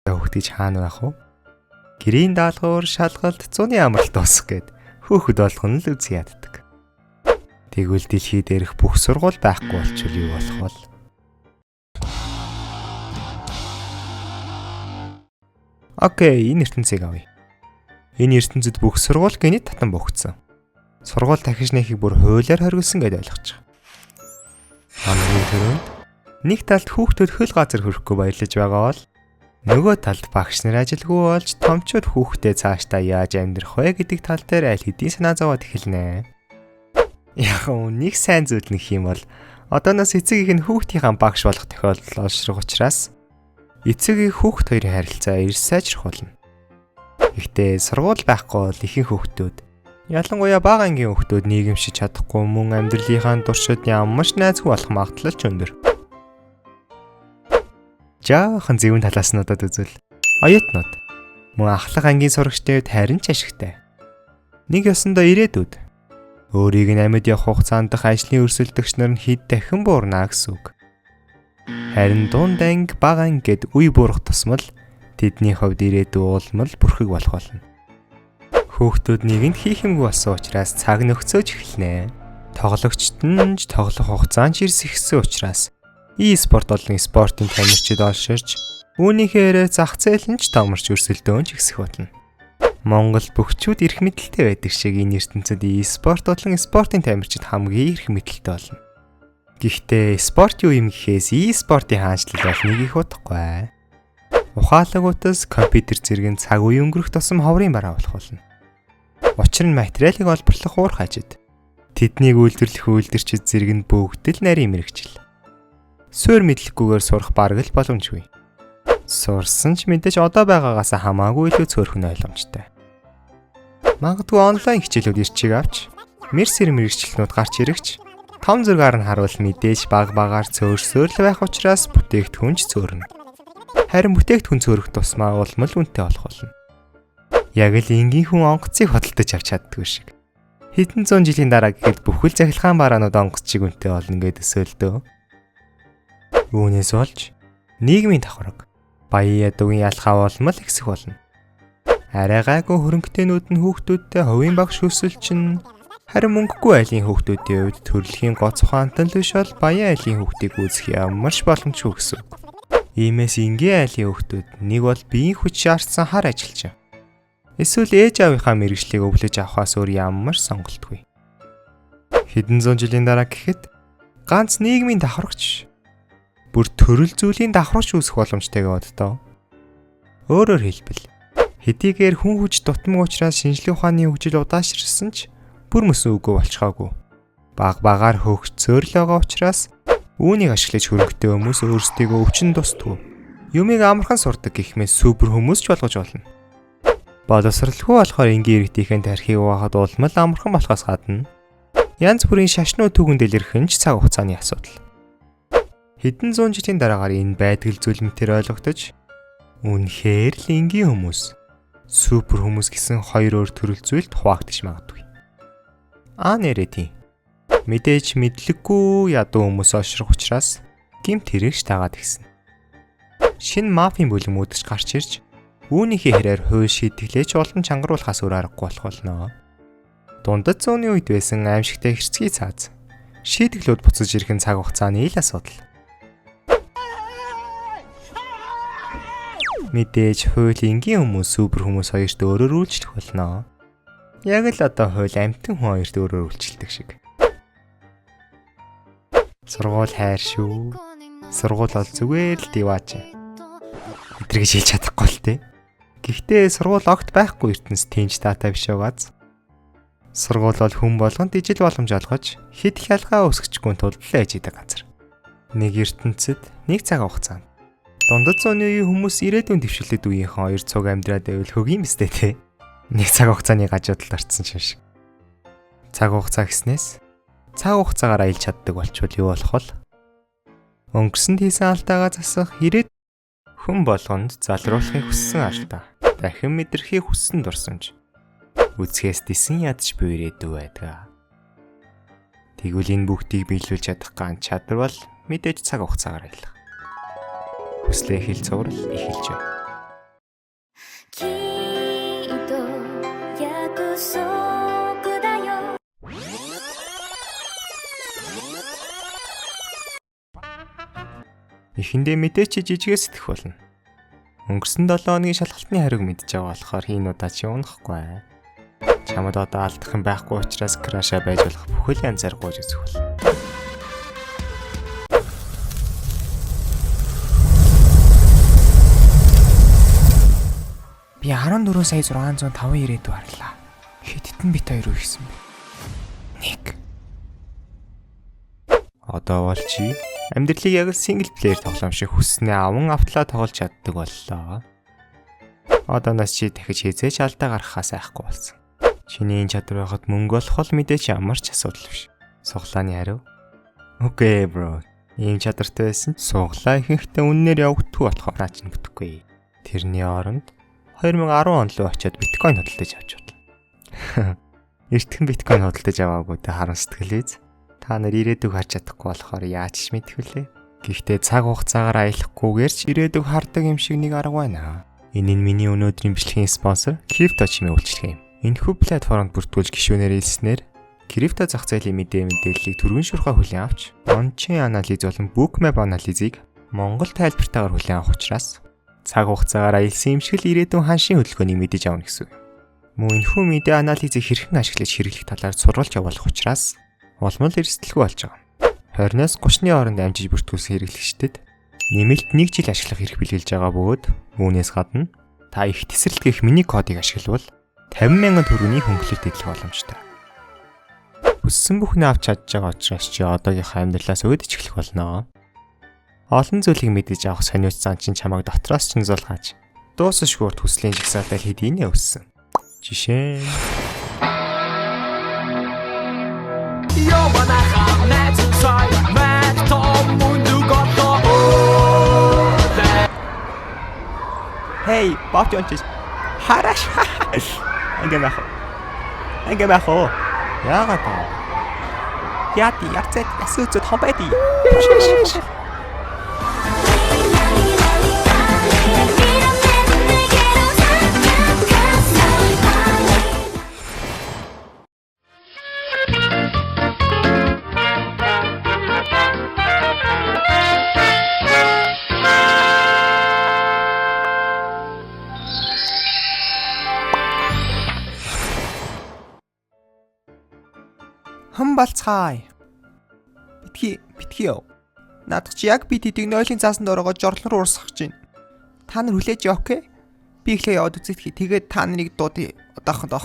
Хүүхдийг хаана байх вэ? Гэрийн даалгавар, шалгалт, зуны амралт дуусах гээд хүүхэд болгоно л үзий яддаг. Тэгвэл дэлхий дээрх бүх сургууль байхгүй болчихвол юу болох вэ? Окей, энэ ертөнцийг авъя. Энэ ертөнцид бүх сургууль гэнэт татан богцсон. Сургууль дахиж нэхийг бүр хуулиар хоригдсон гэдээ ойлгочих. Хамгийн түрүүнд нэг талд хүүхдүүд хөл газар хөрөхгүй баярлаж байгаа бол нөгөө талд багш нар ажилгүй болж томчууд хүүхдээ цаашдаа яаж амьдрах вэ гэдэг тал дээр аль хэдийн санаа зовоод эхэлнэ. Яг нэг сайн зүйл нэх юм бол одооноос эцэг их нь хүүхдийнхаа багш болох тохиолдол олшрох учраас эцэг их хүүхд хоёрын харилцаа эрс сайжрах болно. Гэхдээ сургууль байхгүй бол ихэнх хүүхдүүд, ялангуяа бага ангийн хүүхдүүд нийгэмшиж чадахгүй мөн амьдралынхаа туршид ямар ч найзгүй болох магадлал ч өндөр. Жаахан зөвүүн талаас нь одод үзвэл оюутнууд мөн ахлах ангийн сурагчдын хувьд харин ч ашигтай. Нэг ёсондоо ирээдүйд өөрийг нь амьд явах хугацаанд дах ажлын өрсөлдөгч нар нь хэд дахин буурна гэсэн үг. Харин дунд анги, бага анги гэд үе буурах тусмал тэдний хувьд ирээдүй улмал бүрхэг болох болно. Хүүхдүүд нэгэнд хийх юмгүй болсон учраас цаг нөхцөөж эхэлнэ. Тоглогчд нь ч тоглох хугацаанд ч ирс ихсэн учраас e-спорт болон спортын тамирчид олширч үүнийхээ хэрээр зах зээл нь ч томорч өрсөлдөөн ч ихсэх болно. Монгол бөхчүүд эрх мэдэлтэй байдаг шиг энэ ертөнцид e-спорт болон спортын тамирчид хамгийн эрх мэдэлтэй болно. Гэхдээ спорт юу юм гэхээс e-спортын хаанчлал бол нэг их удахгүй. Ухаалаг утас, компьютер зэрэг нь цаг үе өнгөрөх тусам ховрын бараа болох болно. Учир нь материалыг олборлох уур хажид. Тэднийг үйлдвэрлэх үйлдвэрчид зэрэг нь бүгд л нарийн мэрэгчил. Суур мэдлэггүйгээр сурах бараг л боломжгүй. Сурсан ч мэдээж одоо байгаагаас хамаагүй илүү цөөрхөн ойлгомжтой. Магадгүй онлайн хичээлүүд ирчийг авч мэр сэр мэрэгчлэнүүд гарч ирэгч том зургаар нь харуул мэдээж баг багаар цөөрсөөр л байх учраас бүтээгдэхүүн ч цөөрнө. Харин бүтээгдэхүүн цөөрөх тусмаа улмал үнэтэй болох болно. Яг л энгийн хүн онгоцыг худалдаж авч чаддгүй шиг. Хэдэн зуун жилийн дараа гэхэд бүхэл цахилгаан бараанууд онгоц чиг үнэтэй болно гэдээ өсөөлдөө. Үүнээс болж нийгмийн давхарга, баян ядуугийн ялхаа улмал ихсэх болно. Арай гайгүй хөрөнгөтэйнүүд нь хүүхдүүдтэй хувийн багш хүсэл чинь харин мөнгөгүй айлын хүүхдүүдийн хувьд төрөлхийн гоц ухаантай л биш бол баян айлын хүүхдийг үүсэх ямар ч боломжгүй гэсэн үг. Иймээс энгийн айлын хүүхдүүд нэг бол биеийн хүч шаардсан хар ажилч. Эсвэл ээж аавынхаа мэргэжлийг өвлөж авахаас өөр ямар ч сонголтгүй. Хэдэн зуун жилийн дараа гэхэд ганц нийгмийн давхаргач бүр төрөл зүйлийн давхарч үүсэх боломжтой гэж боддоо. Өөрөөр хэлбэл хэдийгээр хүн хүч дутмаг учраас шинжлэх ухааны хөгжил удаашрсан ч бүр мөсөн үгүй болчихоогүй. Баг багаар хөгжсөөр л байгаа учраас үүнийг ашиглаж хөрөнгөтэй хүмүүс өөрсдийгөө өвчин тусдгүй. Юмыг амархан сурдаг гэх мэт супер хүмүүс ч болгож болно. Боловсралгүй болохоор энгийн иргэдийнхэн тархийг угаахад улмал амархан болохоос гадна янз бүрийн шашнуу түүхэн дэлгэрэх нь ч цаг хугацааны асуудал. Хэдэн зуун жилийн дараагаар энэ байдал зүйл мэтэр ойлгогдож үнэхээр л энгийн хүмүүс, супер хүмүүс гэсэн хоёр өөр төрөл зүйлд хуваагдаж магадгүй. Аа нэрээ тийм. Мэдээж мэдлэггүй ядуу хүмүүс ошрох учраас гэмт хэрэгч тагаад гисэн. Шинэ мафийн бүлэмүүд ч гарч ирж үүнийхээ хэрээр хууль шийтгэлээч улам чангаруулахаас өөр аргагүй болох болно. Дундад зууны үед байсан аимшигтай хэрцгий цааз шийтгэлүүд буцаж ирэх нь цаг хугацааны ил асуудал. Мэдээж хууль энгийн хүмүүс, супер хүмүүс хоёрт өөрөөр үйлчлэх болно. Яг л одоо хууль амьтан хүн хоёрт өөрөөр үйлчлдэг шиг. Сургууль хайр шүү. Сургууль бол зүгээр л диваач. Эдгээр гэж хэлж чадахгүй л те. Гэхдээ сургууль огт байхгүй ертөнц тэнч таатай биш угаас. Сургууль бол хүн болгонд ижил боломж олгож хэд их ялгаа үүсгэжгүй тулд л байж идэг газар. Нэг ертөнцид нэг цаг хугацаанд дундад зууны үеийн хүмүүс ирээдүйн дэвшилтэд үеийнхэн хоёр цуг амьдраад байвал хөгийн мэстэй те. Нэг цаг хугацааны гажуудалд орцсон юм шиг. Цаг хугацаа гэснээс цаг хугацаагаар аялж чаддаг болчвол юу болох вэ? Өнгөрсөнд хийсэн алдаагаа засах ирээд хүн болгонд залруулахыг хүссэн алдаа, дахин мэдрэхийг хүссэн дурсамж. Үзхээс дисэн ядч буй ирээдүй байдаг. Тэгвэл энэ бүгдийг биелүүлж чадах ганц чадвар бол мэдээж цаг хугацаагаар аялах. Хүслээ хэл цуврал эхэлж байна. Эхэндээ мэдээч чи жижигээс сэтгэх болно. Өнгөрсөн 7 хоногийн шалгалтны хариуг мэдж байгаа болохоор энэ удаа чи унахгүй. Чамд одоо алдах юм байхгүй учраас crush аа байж болох бүхэл янзаар гуйж үзэх болно. Би 14 сая 605 ирээдүй харлаа. Хэдтэн бит хоёр үхсэн бэ? 1. Одоо бол чи амьдралыг яг л single player тоглоом шиг хүснээ аван автлаа тоглож чаддаг боллоо. Одооноос чи дахиж хэзээ ч алдаа гаргахаас айхгүй болсон. Чиний энэ чадвар байхад мөнгө олох бол мэдээч ямар ч асуудал биш. Суглааны хариу. Okay bro. Ийм чадвартай байсан ч суглаа ихэнхдээ үннээр явагддаггүй болохоор наа чинь бүтэхгүй. Тэрний оронд 2010 он руу очиод биткойн худалдаж авч бодлоо. Эртхэн биткойн худалдаж аваагүй тэ харан сэтгэл биз. Та нар ирээдүг харж чадахгүй болохоор яаж ч мэдэх вүлээ. Гэхдээ цаг хугацаагаар аялахгүйгээр ч ирээдүг хардаг юм шиг нэг арга байна. Энэ нь миний өнөөдрийн бичлэгийн спонсор Crypto чимээ үйлчилгээ юм. Энэхүү платформд бүртгүүлж гишүүнээр хэлснээр крипто зах зээлийн мэдээ мэдээллийг түргэн шуурхай хүлээн авч, on-chain анализ болон bookmap анализыг Монгол тайлбартайгаар хүлээн авах учраас цаг хугацаагаар аялсан юм шиг л ирээдүйн ханшийн хөдөлгөөнийг мэдэж авна гэсэн үг. Мөн энэхүү мэдээ анализыг хэрхэн ашиглаж хэрэглэх талаар сурвалж явуулах учраас улам л эрсдэлгүй болж байгаа. 20-оос 30-ны хооронд амжиж бүртгүүлсэн хэрэглэгчдэд нэмэлт 1 жил ашиглах эрх бэлгэлж байгаа бөгөөд үүнээс гадна та их тесрэлт гэх миний кодыг ашиглавал 50,000 төгрөгийн хөнгөлөлт эдлэх боломжтой. Хүссэн бүхнээ авч чадж байгаа учраас чи одоогийнхоо амьдралаас өөдөж эхлэх болно. Олон зүйлийг мэдэж авах сониуч зан чинь чамайг дотроос чинь зулгааж дуусашгүй урт хүслийн жагсаалтай хэдийнэ өссөн. Жишээ нь Hey, бовч ончиж. Хараш. Ингээ мах. Ингээ мах. Яагаад аа? Яати, ярцаад ясүүцэд хомбайди. Хам балцгаая. Битгий, битгий яв. Наадах чи яг би тэдийг нойлын заасанд ороогоо жорлон руу урсгах гэж байна. Та нар хүлээж явах гэ? Би эхлээ яваад үзэхий. Тэгээд та нарыг дуудъя. Одоохондоо.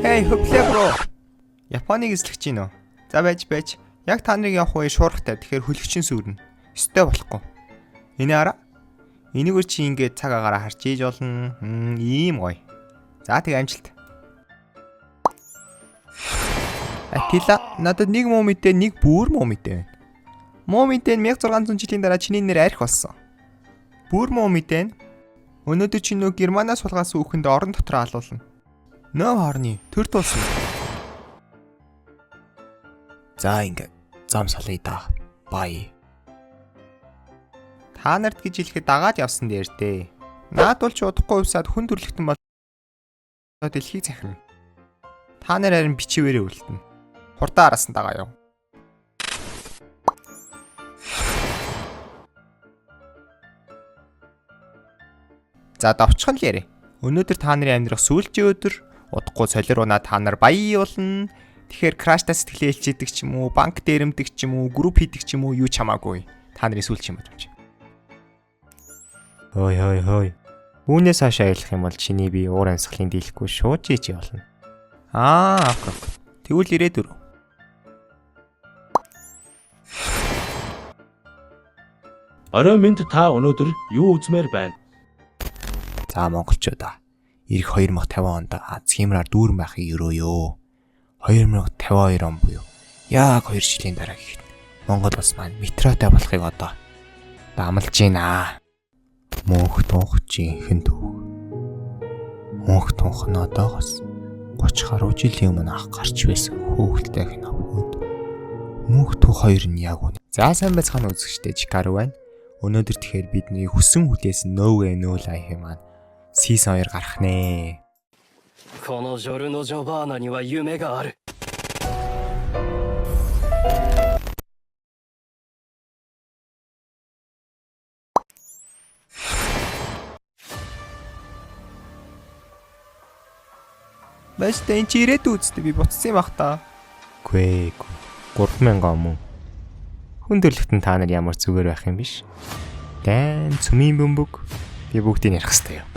Hey, хөплөө bro. Японыг эзлэх чинь үү? За байж байж. Яг та нарыг явах үе шуурхтай. Тэгэхээр хөлөгчин сүрнэ. Өстэй болохгүй. Энэ араа. Энэгээр чи ингээд цаг агаараа харж ийж болно. Ийм гоё. За тэг амжилт. Атила надад нэг муу мэдээ, нэг бүр муу мэдээ байна. Муу мэдээ нь 1600 жилийн дараа чиний нэр арх болсон. Бүр муу мэдээ нь өнөөдөр чи нөө Германаас сулгаасан хүүхэндээ орон дотор алуулна. Нөө хоорны төр тулсан. За ингээд зам салъя да. Бай. Та нарт гэж хэлэхэд дагаад явсан дээр дээ. Наад бол ч удахгүй увсаад хүн төрлөختөн бол дэлхийг захирна. Та нар харин бичивэрээ үлдэнэ. Хурдан араас нь дагаа яв. За давчхан л яриа. Өнөөдөр та нарын амьдрах сүүлчийн өдөр удахгүй солир унаа та нар баян болно. Тэгэхээр crush таа сэтгэлээ илчээдэг ч юм уу, банк дээрэмдэг ч юм уу, групп хийдэг ч юм уу юу ч хамаагүй. Та нарын сүүлчийн юм болж. Хой хой хой. Үүнээс хойш аялах юм бол чиний би уур амьсгалын дийлэхгүй шууд жиж болно. Аа, okay. Тэгвэл ирээдүр. Орой минь та өнөөдөр юу үзмээр байна? За монголчуудаа. Ирэх 2050 онд Альцгеймераар дүүрэн байхыг өрөөё. 2052 он буюу яг 2 жилийн дараа гэхэд Монгол улс маань метротой болохыг одоо дамлж байна. Мөнх тунх жинхэнэ түүх. Мөнх тунх нь одоогоос 30 гаруй жилийн өмнө ах гарч байсан хүүхэлтэй кино бөгөөд мөнх түүх хоёр нь яг үнэ. За сайн байцгаана үзэгчдээ Чикаро байна. Өнөөдөр тэгэхээр бидний хүссэн хүлээсэн No Way No Life маань season 2 гарах нэ. このジョルノ・ジョバーナには夢がある。Байж та, энэ чи ирээдүйн үсттэй, би буцсан юм ах та. Гүй ээ. 3000 мөн. Хүн төрлөختөн та нар ямар зүгээр байх юм биш. Дайн цүмийн бөмбөг, би бүгдийг ярих хэрэгтэй юм.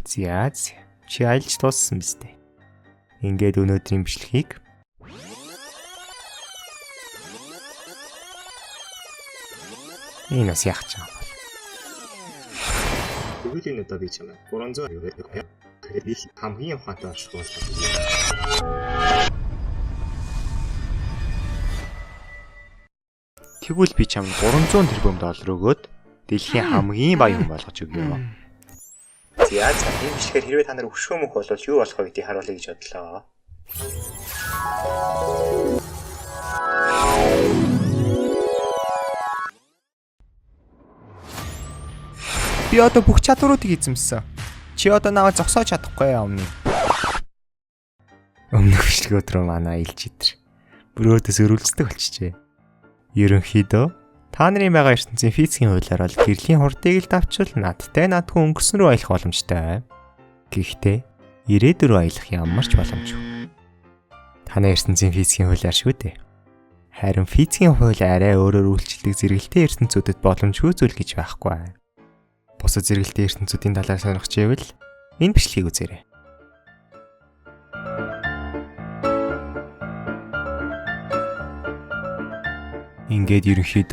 За за. Чи аялж дууссан биз дээ. Ингээд өнөөдрийн бичлэгийг энэ бас яах ч юм бол. Тэгвэл энэ удаа би чамайг 300 кредит хамгийн ухаантай орших болгоно. Тэгвэл би чамд 300 тэрбум доллар өгөөд дэлхийн хамгийн баян хүн болгож өгье. За за, энэ бичлэгээр хэрвээ та нар өшгөө мөх болвол юу болох вэ гэдгийг харуулъя гэж бодлоо. Би одоо бүх чадваруудыг эзэмсэн. Чи одоо намайг зогсоож чадахгүй яа өмнө. Өмнөх бичлэгүүд рүү манай аялж идэр. Бүрөөдөөс өрүүлцдэг болчихжээ. Ерөнхийдөө та нарын байгаа ертөнцийн физикийн хуулиар бол гэрлийн хурдыг л давчвал надтай надгүй өнгөрсөн рүү аялах боломжтой. Гэхдээ ирээдүй рүү аялах ямар ч боломжгүй. Танай ертөнцийн физикийн хуулиар шүү дээ. Харин физикийн хууль арай өөрөөр үйлчилдэг зэрэгэлтэй ертөнцүүдэд боломжгүй зүйл гэж байхгүй. Бусад зэрэгэлтэй ертөнцүүдийн талаар сонирхож байвал энэ бичлэгийг үзээрэй. Ингээд ерөнхийдөө